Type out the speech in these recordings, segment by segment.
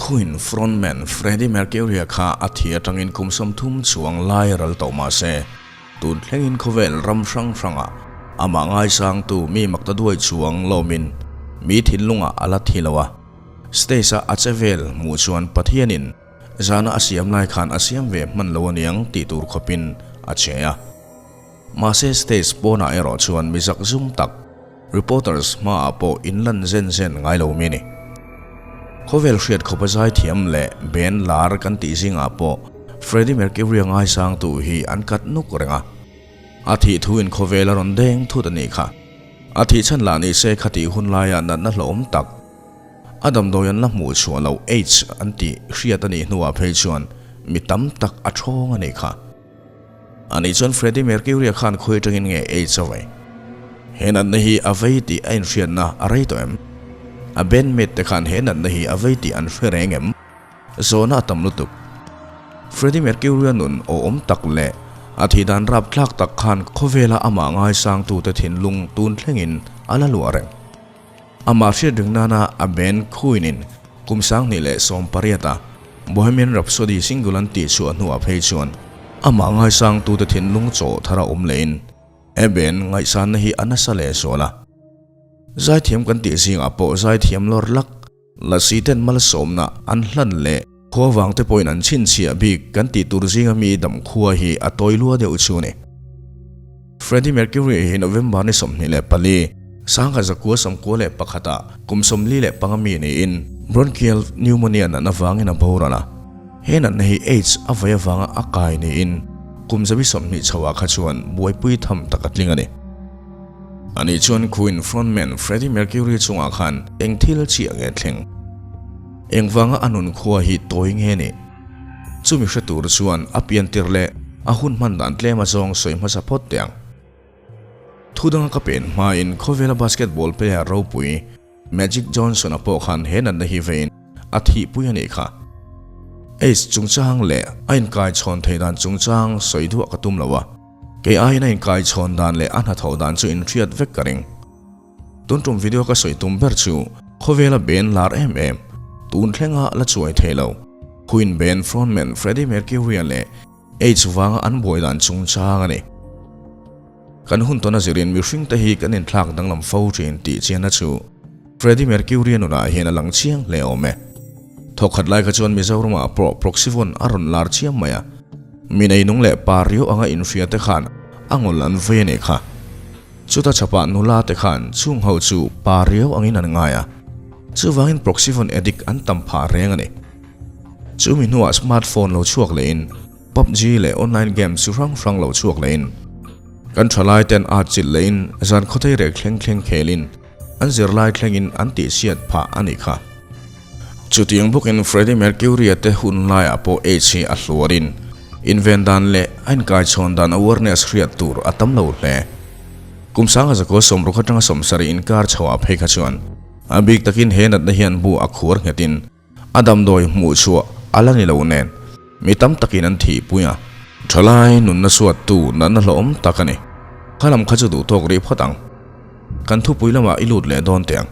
Queen frontman Freddie Mercury-a kha a thi atangin kum 30 chuang lai ral tawh mah se, tun thlengin khawvel ram hrang hrangah amah ngaisangtu mi makta duai chuang lawmin mi thinlungah a la thi lo a. Stage-a a che vel hmuh chuan Pathianin zana a siam lai khan a siam ve hman lo aniang tih tur khawpin a che a. Mahse stage pawnah erawh chuan mi zakzum tak Reporters hmaah pawh in lan zen zen ngai lo mi ni. Khawvel hriat khawpa zaithiam leh band lar kan tih zingah pawh Freddie Mercury-a ngaisangtu hi an kat nuk reng a. A thih thuin khawvel a rawn deng thut a nih kha. A thih chhan lah ni se khatih hun laia natna hlauhawm tak, a damdawi an la hmuh chhuah loh AIDS an tih hriat a nih hnuah phei chuan mi tam tak a thawng a nih kha. Ani chuan Freddie Mercury-a khan khawi atangin nge AIDS a vei? He natna hi a vei tih a inhriatna a rei tawh em? A bandmate te khan he natna hi a vei tih an hre reng em? Zawhna a tam lutuk. Freddie Mercury-a nun awhawm tak leh a thih dan rapthlak tak khan khawvela amah ngaisangtute thinlung tun thlengin a la luah reng. Amah hriat ring nana a band Queen-in kum 2018 a Bohemian Rhapsody single an tih chhuah hnuah phei chuan amah ngaisangtute thinlung chaw thar a awm lehin he band ngaihsanna hi a nasa leh zual a. Zaithiam kan tih zingah pawh zaithiam lawr lak lasi ten malsawmna an hlan leh khua vangte pawhin an chhinchhiah bik kan tih tur zinga mi damkhua hi a tawi lua deuh chu a ni. Freddie Mercury hi November ni 24, 1991 ah kum 45 mi niin bronchial pneumonia natna vangin a boral a. He natna hi AIDS a vei avanga a kai niin kum 20 chhoah kha chuan buaipui tham tak a tling a ni. Ani chuan Queen frontman Freddie Mercury chungah khan eng thil chiah nge thleng? Engvanga a nun khua hi tawi nge ni? Chumi hre tur chuan a pian tir leh a hun hman dan tlem a zawng sawi hmasa phawt teh ang. Thu danga ka pen hmain khawvela basketball player ropui Magic Johnson-a pawh khan he natna hi vein a thihpui a nih kha. AIDS chungchang leh a inkaichhawn theih dan chungchang sawi duah ka tum lo a, kei aiin a inkaichhawn dan leh a hnathawh dan chu inhriat vek ka ring. Tun tum video ka sawi tum ber chu khawvela band lar em em, tun thlenga la chuai thei lo, Queen band frontman Freddie Mercury-a leh AIDS vanga an buai dan chungchang a ni. Kan hun tawn a zirin mihring te hi kan inthlak danglam fo thin tih chianna chu Freddie Mercury-a nunah hian a lang chiang hle awm e. Thawkkhat lai kha chuan Mizoramah pawh Proxyvon a rawn lar chiam mai a, mi neinung leh pa riau anga inhria te khan a ngawl an vei a nih kha. Chuta chhapah nula te khan chung ho chu pa riau angin an ngai a, chuvangin Proxyvon addict an tam phah reng a ni. Chumi hnuah smartphone lo chhuak lehin PUBG leh online games chu hrang hrang lo chhuak lehin kan thalai ten at chilh lehin zan khawthei rek thleng thleng khelin an zirlai thlengin an tihchhiat phah a nih kha. Chutiang bawkin Freddie Mercury-a te hun laiah pawh AIDS hi a hluarin inven dan leh a inkaichhawn dan awareness hriat tur a tam lo hle. Kum 1960 atanga 70 inkar chhoah phei kha chuan a bik takin he natna hian bu a khuar nghetin a damdawi hmuh chhuah a la ni lo nen mi tam takin an thihpui a. Thalai nunna suattu natna hlawhawm tak a ni. Kha lam kha chu duh tawk rih phawt ang. Kan thupui lamah i lut leh dawn teh ang.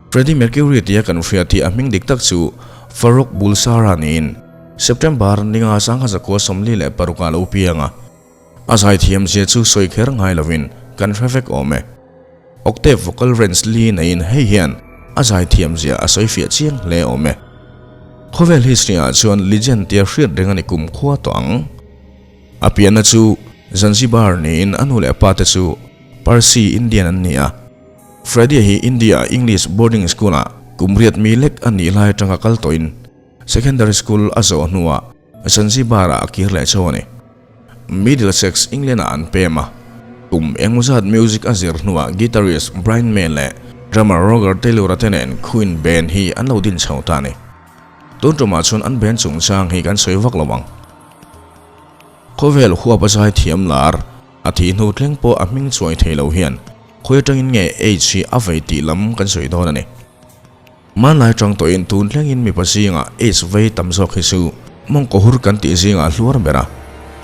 Freddie Mercury tia kan hriat hi a hming dik tak chu Farrokh Bulsara niin September ninga 1946 ah lo piang a. A zaithiam zia chu sawi kher ngai lovin kan hre vek awm e. Octave vocal range li neiin hei hian a zaithiam zia a sawi fiah chiang hle awm e. Khawvel history ah chuan legend tia hriat reng a ni kum khua tawh ang. A pianna chu Zanzibar niin a nu leh a pa te chu Parsi Indian an ni a. Freddie hi India English boarding school-ah kum riat mi lek a nih lai atanga kal tawhin secondary school a zawh hnuah Zanzibar-ah a kir leh chho a ni. Middlesex, England-ah an pem a. Kum engmaw zat music a zir hnuah guitarist Brian May leh drummer Roger Taylor-a te nen Queen band hi an lo din chho ta a ni. Tun tumah chuan an band chungchang hi kan sawi vak lo ang. Khawvel huap a zai thiam lar. A thih hnu thleng pawh a hming chuai thei lo hian khawi atangin nge AIDS hi a vei tih lam kan sawi dawn a ni. Hmanlai atang tawhin tun thlengin mipa zingah AIDS vei tam zawk hi chu mawngkaw hur kan tih zingah a hluar ber a.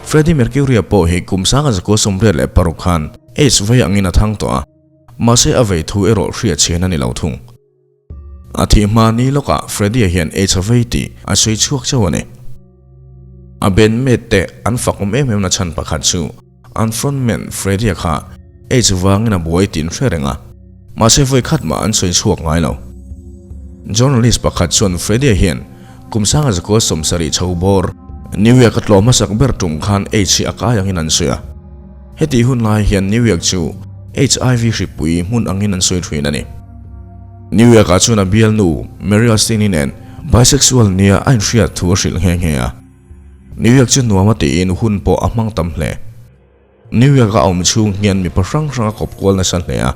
Freddie Mercury-a pawh hi kum 1986 khan AIDS vei angin a thang tawh a, mahse a vei thu erawh hriatchhian a ni lo thung. A thih hma ni lawkah Freddie-a hian AIDS a vei tih a sawi chhuak chauh a ni. A bandmate te an fak awm em em na chhan pakhat chu an frontman Freddie-a kha AIDS vangin a buai tih an hre reng a, mahse vawi khat mah an sawi chhuak ngai lo. Journalist pakhat chuan Freddie-a hian kum sanga zakua 70 chho bawr New York a tlawh hmasak ber tum khan AIDS hi a kai angin an sawi a. Hetih hun lai hian New York chu HIV hripui hmun angin an sawi thin a ni. New York-ah chuan a bialnu Mary Austin-i nen bisexual nia a inhriat thu a hrilh nghe nghe a. New York chu nuam a tiin hun pawh a hmang tam hle. New York-a a awm chhung hian mipa hrang hrang a kawp kual nasa hle a.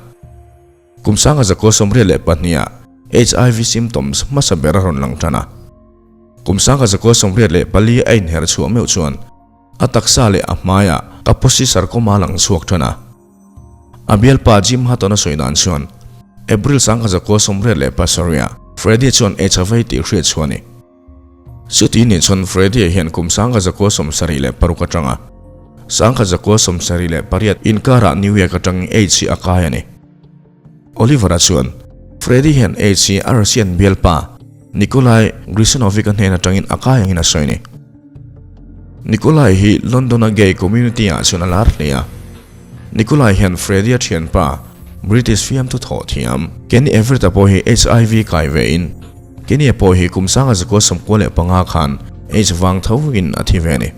Kum sanga zakua 82 ah HIV symptoms hmasa ber a rawn lang tan a. Kum sanga zakua 84 a inher chhuah meuh chuan a taksa leh a hmaiah Kaposi sarcoma lang chhuak tan a. A bialpa Jim Hutton a sawi dan chuan April 1987 ah Freddie chuan AIDS a vei tih hriat chhuah a ni. Chuti nih chuan Freddie hian kum 1976 atanga 1978 inkarah New York atangin AIDS hi a kai a ni. Oliver-a chuan Freddie hian AIDS hi a Russian bialpa Nikolai Grisanovic-a hnen atangin a kai angin a sawi a ni. Nikolai hi London-a gay community-ah chuan a lar hle a. Nikolai hian Freddie-a thianpa, British fiamthu thawh thiam, Kenny Everett-a pawh hi HIV kai vein, Kenny-a pawh hi kum 1995 khan AIDS vang tho in a thi ve a ni.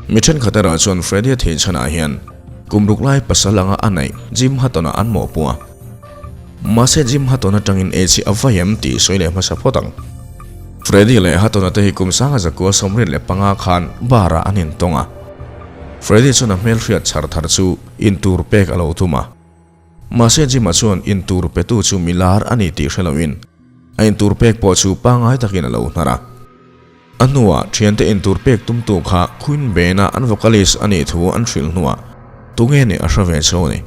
Mi thenkhat erawh chuan Freddie-a thih chhanah hian kum ruk lai pasal anga a neih Jim Hutton-a an mawhpuh a. Mahse Jim Hutton atangin AIDS hi a vai em tih sawi leh hmasa phawt ang. Freddie leh Hutton-a te hi kum 1975 khan bar-ah an intawng a. Freddie chuan a hmelhriat chhar thar chu intur pek a lo tum a. Mahse Jim-a chuan intur petu chu mi lar a ni tih hre loin a intur pek pawh chu pangngai takin a lo hnar a. A hnuah thiante intur pek tumtu kha Queen Band-a an vocalist a nih thu an hrilh hnuah tunge nih a hre ve chho a ni.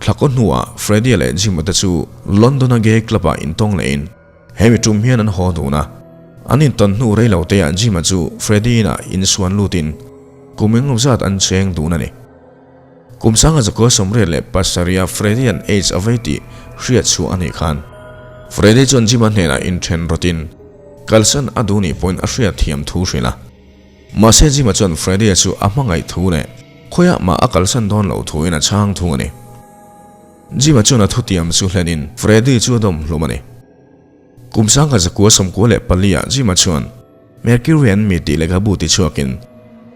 Thlakaw hnuah Freddie leh Jim-a te chu London-a gay club-ah intawng lehin hemi tum hian an haw dun a. An intawn hnu rei lo teah Jim-a chu Freddie-inah insuan lutin kum englo zat an cheng dun a ni. Kum 1987 Freddie-a'n AIDS a vei tih hriat chhuah a nih khan Freddie chuan Jim-a hnenah inthen rawtin kalsan a duh nih pawhin a hriat thiam thu hrilh a. Mahse Jim-a chuan Freddie-a chu a hmangaih thu leh khawiah mah a kalsan dawn loh thuin a chhang thung a ni. Jim-a chuan a thutiam chu hlenin Freddie chu a dawm hlum a ni. Kum 1994 ah Jim-a chuan Mercury an mi tih lehkhabu ti chhuakin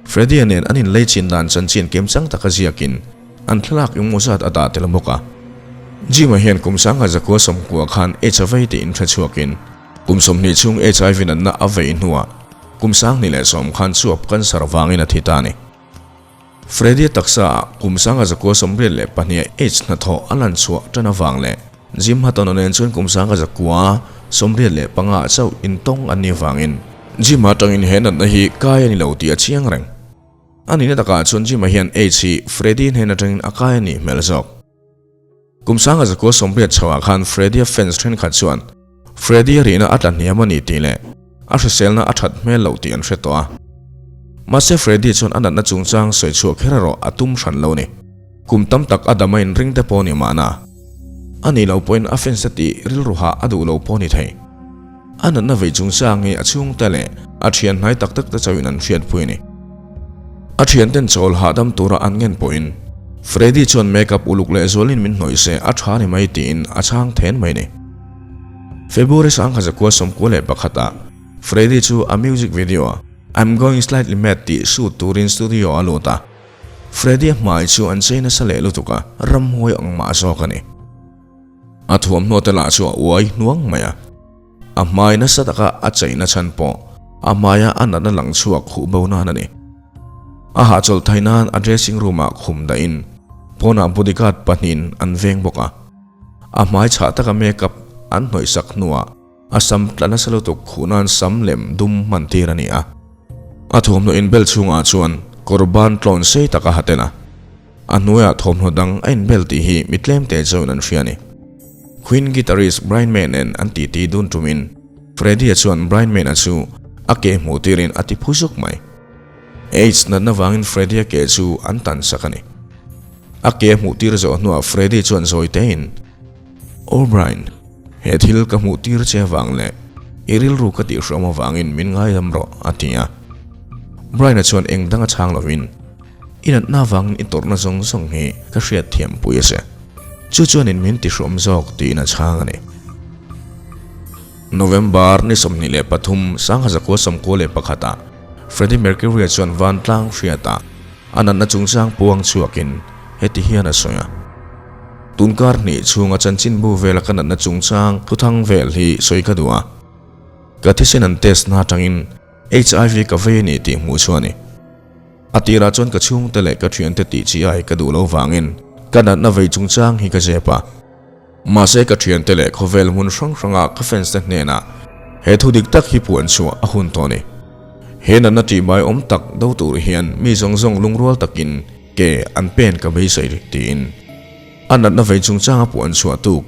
Freddie-a nen an inlei chin dan chanchin kimchang taka ziakin an thlalak engmaw zat a dah tel bawk a. Jim-a hian kum 1990 khan HIV tih inhre chhuakin kum 20 chhung HIV natna a vei hnuah kum 2010 khan chuap cancer vangin a thi ta a ni. Freddie taksa kum 1982 AIDS hnathawh a lan chhuah tan avang leh Jim Hutton-a nen chuan kum 1985 chauh intawng an nih avangin Jim-a atangin he natna hi kai a ni lo tih a chiang reng. A nihna takah chuan Jim-a hian AIDS hi Freddie hnen atangin a kai a nih hmel zawk. Kum 1980 chhoah khan Freddie-a fans thenkhat chuan Freddie-a rihna a tla hniam a ni tih leh a hriselna a that hmel loh tih an hre tawh a. Mahse Freddie chuan a natna chungchang sawi chhuah kher erawh a tum hran lo a ni. Kum tam tak a dam a inring te pawh a ni mahna. A nih loh pawhin a fans te tih rilru hah a duh lo pawh a ni thei. A natna vei chungchang hi a chhungte leh a thian hnai tak tak te chauhin an hriatpui a ni. A thianten chawl hahdam tura an ngen pawhin Freddie chuan makeup uluk leh zualin min hnawih se a tha ni mai tiin a chhang then mai a ni. February 1991 ah Freddie chu a music video a I'm Going Slightly Mad tih shoot turin studio a lut a. Freddie a hmai chu an chei nasa leh lutuk a, ramhuai ang mah zawk a ni. A thuamhnaw te lah chu a uai hnuang mai a. A hmai nasa taka a cheina chhan pawh a hmaia a natna lang chhuak khuh bo nan a ni. A hahchawlh thai nan a dressing room ah khum dahin pawnah bodyguard pahnihin an veng bawk a. A hmai chhah taka makeup an hnawih sak hnuah a sam tla nasa lutuk khuh nan sam lem dum hman tir a ni a. A thuamhnaw inbel chhungah chuan kawr ban tlawn sei tak a ha tel a. A hnuaiah thawmhnaw dang a inbel tih hi mi tlemte chuan an hria a ni. Queen guitarist Brian May nen an titi dun tumin Freddie-a chuan Brian May-a chu a ke hmuh tirin a ti phu zuk mai. AIDS natna vangin Freddie-a ke chu an tan sak a ni. A ke hmuh tir zawh hnuah Freddie chuan zawi tein, Oh Brian! He thil ka hmuh tir che avang leh i rilru ka tihhrawm avangin min ngaidam rawh, a ti a. Brian-a chuan eng dang a chhang lovin, I natna avangin i tawrhna zawng zawng hi ka hriat thiam pui a che. Chu chuanin min tihhrawm zawk tiin a chhang a ni. November ni 23, 1991-ah Freddie Mercury-a chuan vantlang hriatah a natna chungchang puang chhuakin heti hian a sawi a. Tunkar hnih chhunga chanchinbu vela ka natna chungchang thuthang vel hi sawi ka duh a. Ka thisen an test na atangin HIV ka vei a ni tih hmuh chu a ni. A tirah chuan ka chhungte leh ka thiante tih chi ai ka duh lo vangin ka natna vei chungchang hi ka zep a. Mahse ka thiante leh khawvel hmun hrang hranga ka fans te hnenah he thu dik tak hi puan chhuah a hun tawh a ni. He natna tihmai awm tak do tur hian mi zawng zawng lungrual takin ke an pen ka beisei tiin a natna vei chungchanga puan chhuah tuk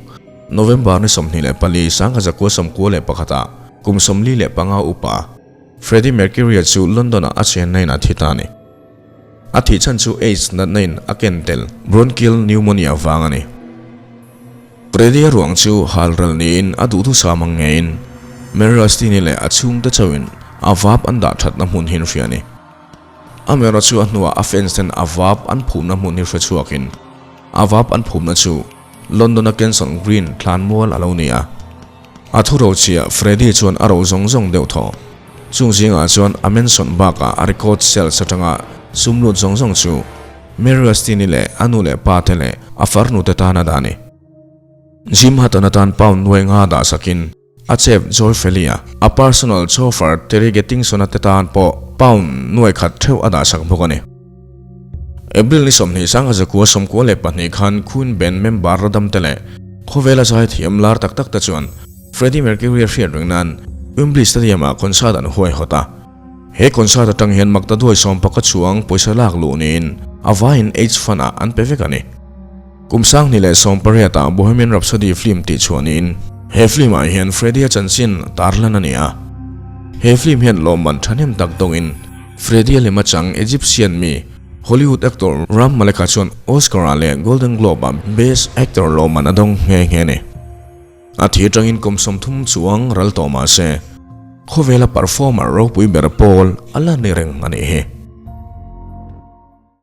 November ni 24 1991 ah kum 45 upa Freddie Mercury-a chu London-ah a chenna in a thi ta a ni. A thih chhan chu AIDS natna in a ken tel bronchial pneumonia vang a ni. Freddie-a ruang chu hal ral niin a duhthusam ang ngeiin Mary Rustini leh a chhungte chauhin a vap an dah thatna hmun hi an hria a ni. Amaherawhchu chu a hnuah a fans ten a vap an phumna hmun hi hre chhuakin a vap an phumna chu London-a Kensal Green thlanmual a lo ni a. A thu rochhiah Freddie chuan a ro zawng zawng deuh thaw. Chung zingah chuan a mansion bakah a record sales atanga sum lut zawng zawng chu Mary Rustini leh a nu leh pa te leh a farnu te tan a dah a ni. Jim Hutton atan pound nuai nga dah sakin a chef Joy Felia, a personal chauffeur Terry Gettingson-a te tan pawh pound nuai khat theuh a dah sak bawk a ni. April ni 20 1992 khan Queen Band member Radam te leh khawvela zaithiam lar tak tak te chuan Freddie Mercury a hriat reng nan Wembley Stadium ah concert an huaihawt a. He concert atang hian makta duai sawmpaka chuang pawisa lak luh niin a vaiin AIDS Fund ah an pe vek a ni. Kum 2018 ah Bohemian Rhapsody film tih chhuah niin he film ah hian Freddie a chanchin tarlan a ni a. He film hian lawmman thahnem tak dawngin Freddie a lem atang Egyptian mi Hollywood actor Ram Malek-a chuan Oscar-ah leh Golden Globe-ah Best Actor lawmman a dawng nghe nghe a ni. A thi atangin kum 30 chuang ral tawh mah se, khawvela performer ropui ber pawl a la ni reng a nih hi.